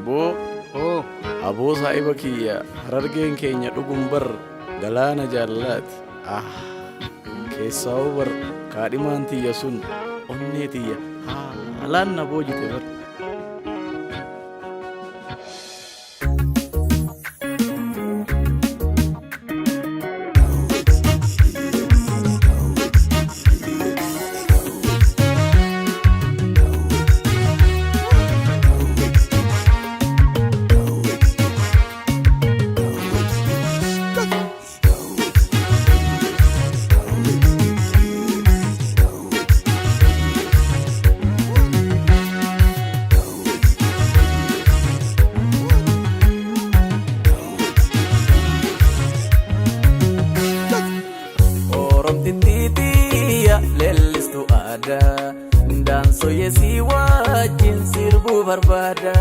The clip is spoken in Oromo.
Boo Oo, aboo saahiba kiyya, Harargeen keenya dhugum bar galaana jaalalaati. Ah, keessaa'uu bar kaadhimaan tiyya sun onnee tiyya haalaan na boojite bar. Oromtittiitiyya leellistu aadaa, daansoyyee si wajjin sirbuu barbaada.